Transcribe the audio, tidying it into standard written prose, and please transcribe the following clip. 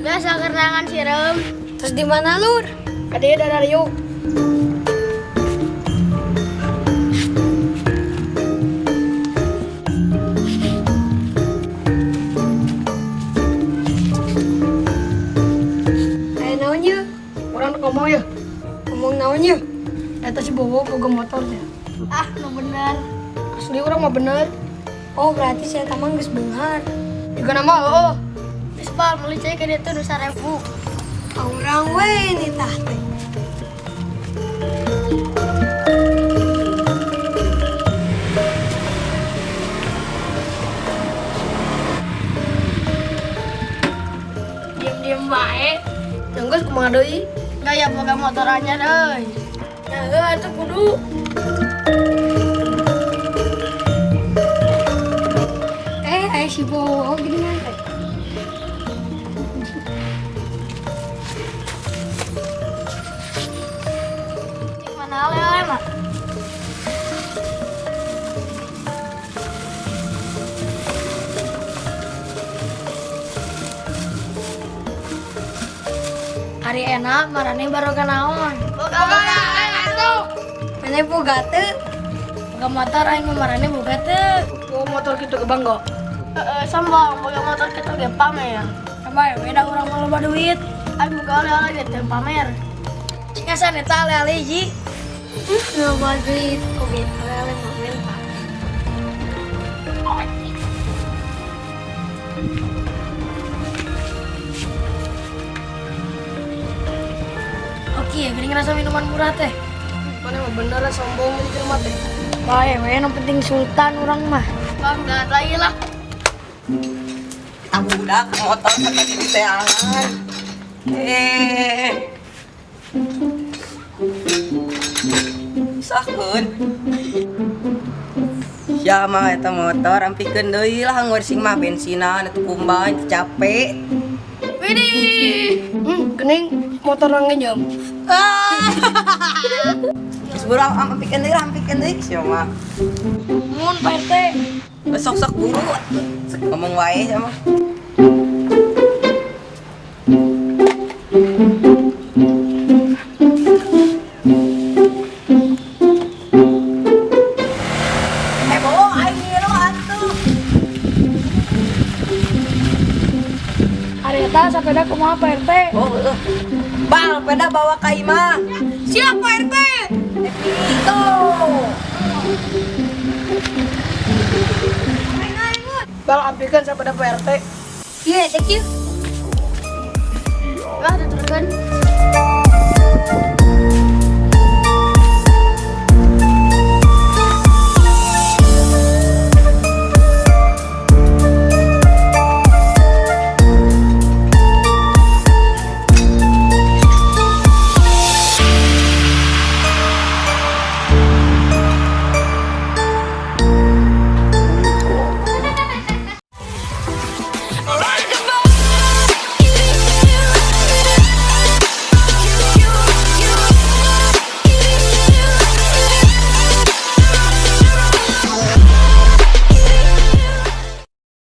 Biasa kerenangan sireum. Terus di mana lur? Kadieu darariuk. Aya naon yeuh? Urang ngomong ya. Ngomong naon yeuh? Eta si Bowo boga motor ya. Ah, nu bener. Asli urang mah bener. Oh, berarti saya tamang geus beunghar. Juga nama oh. Geus bal meuli cai ka dieu nu 1000. Urang we nitah teh. Diem-diem bae. Geus kumaha deui? Gaya boga motor anyar euy. Nah, heuh atuh kudu. Eh, aya si Bowo geuningan teh. Cik mana ale-ale mah? Hari enak, marane baroga naon? Boga atuh. Mana boga teu? Boga motor aing mah marane boga teu. Boga motor kitu ge bangga. Heeh, sombong boga motor kitu ge pamer. Coba ya beda urang mah loba duit. Aing boga oleh-oleh ge teu pamer. Cing asan eta ale-ale hiji. Loba duit oge oleh-oleh mah menta. Oke, geuning ngerasa minuman murah teh. Mana mah bener lah sombong di rumah teh. Bae we, nu penting sultan urang mah. Bang, jangan lagi lah. Kita budak motor kata di teangan. Eh. Sahkeun. Sia mah eta motor ampikeun deui lah ngursing mah bensinan atuh kumbang capek. Widih. Gening motor nang jam. Geus buru ampikeun deui lah ampikeun deui sia mah. Mun Pak RT. Sok-sok buru. Ngomong wae sia mah. Eh, bawa aing ngilu atuh. Ari eta sapeda kumaha Pak RT? Oh, heeh. Bal, peda bawa ka imah. Siap Pak RT. Itu. Bal ampikeun sapeda Pak RT. Iya, teh kieu.